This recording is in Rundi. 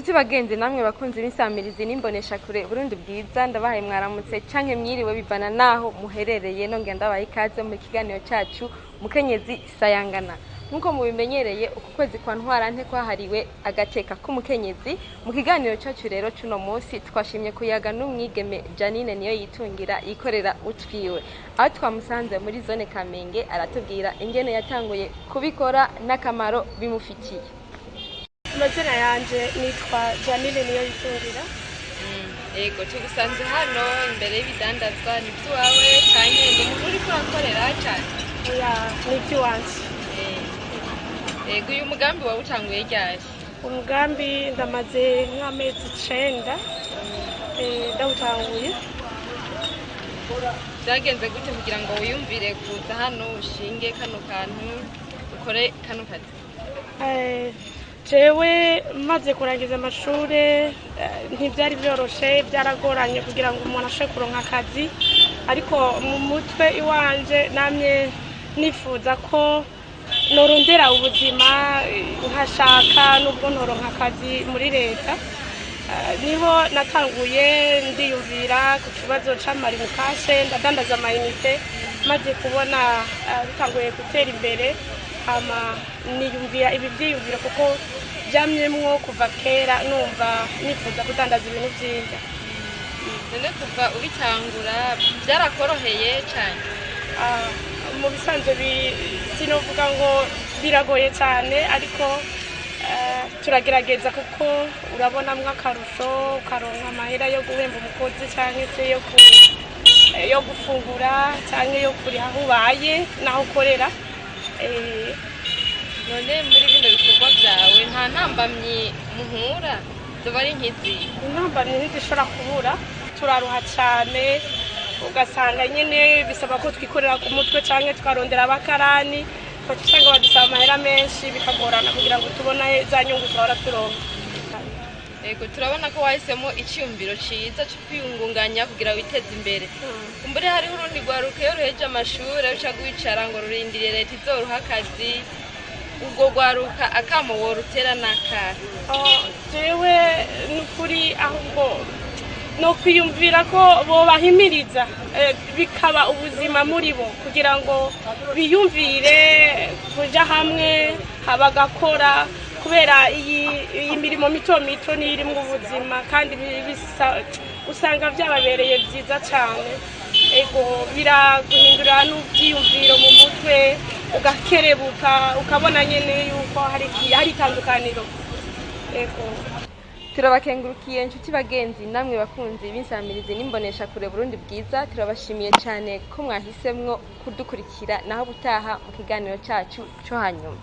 Nshuti bagenzi namwe bakunzi b'insamirizi n'imboneshakure Burundi Bwiza, ndabahaye mwaramutse canke mwiriwe bivana naho muherereye. Nongera ndabaha ikaze mu kiganiro cacu Mukenyezi Sayangana. Nk'uko mubimenyereye, uku kwezi kwa Ntwarante kwahariwe agateka k'umukenyezi. Mu kiganiro cacu rero cuno munsi twashimye kuyaga n'umwigeme Janine Niyo Yitungira, yikorera utwiwe, aho twamusanze muri zone Kamenge. Aratubwira ingene yatanguye kubikora n'akamaro bimufitiye. Amazina yanje nitwa Janine Niyo Yitungira. Yego, tugusanze hano imbere y'ibidandazwa. Ni iby'iwawe canke ni umuntu uriko urakorera cane? Oya, ni iby'iwanje. Yego, uyu mugambi wawe utanguye ryari? Umugambi ndamaze nk'amezi 9 ndawutanguye. Byagenze gute kugira ngo wiyumvire kuza hano ushinge kano kantu, ukore kano kazi? Jewe maze kurangiza amashure, ntibyari byoroshe, byaragoranye kugira ngo umuntu ashobore kuronka akazi, ariko mu mutwe iwanje namye nifuza ko norondera ubuzima, nkashaka nubwo ntoronka akazi muri leta. Niho natanguye ndiyumvira ku kibazo c'ama Lumicash, ndadandaza ama unités. Maze kubona bitanguye gutera imbere, hama niyumvira ibi byiyumviro, kuko byamyemwo kuva kera numva nifuza kudandaza ibintu vy'indya. None kuva ubitangura byarakoroheye cane? Ah, mu bisanzwe sinovuga ngo biragoye cyane, ariko turagerageza, kuko urabonamwo akarusho, ukaronka amahera yo guhemba umukozi cyangwa se yo gufungura cyangwa yo kuriha aho ubaye n'aho ukorera. None muri bino bikorwa byawe nta ntambamyi muhura? Zoba ari nk'izi? Intambamyi ntizishobora kubura. Turaruha cyane, ugasanga nyine bisaba ko twikorera ku mutwe cyangwa tukarondera abakarani, ugaca usanga badusaba amahera menshi, bikagorana kugira ngo tubone za nyungu twahora turonka. Yego, turabona ko wahisemo iciyumviro ciza co kwiyungunganya kugira witeze imbere. Kumbure hariho urundi rwaruka iyo ruheje amashure ruca rwicara ngo rurindiriye leta izoruha akazi. Ubwo rwaruka akamo worutera n'akahe? Ah, jewe nukuri ahubwo no kwiyumvira ko bobahimiriza, bikaba ubuzima muri bo, kugira ngo biyumvire kuja hamwe bagakora, kubera iyi mirimo mito mito niyo irimwo ubuzima, kandi usanga byababereye byiza cyane. Ego, biraguhindura n'ubyiyumviro mu mutwe, ugakerebuka, ukabona nyene yuko hari itandukaniro. Ego. Turabakengurukiye inshuti bagenzi namwe bakunzi b'insamirizi n'imbonesha kure Burundi Bwiza. Turabashimiye cyane ko mwahisemwo kudukurikira. Naho ubutaha mu kiganiro cyacu cyo hanyuma.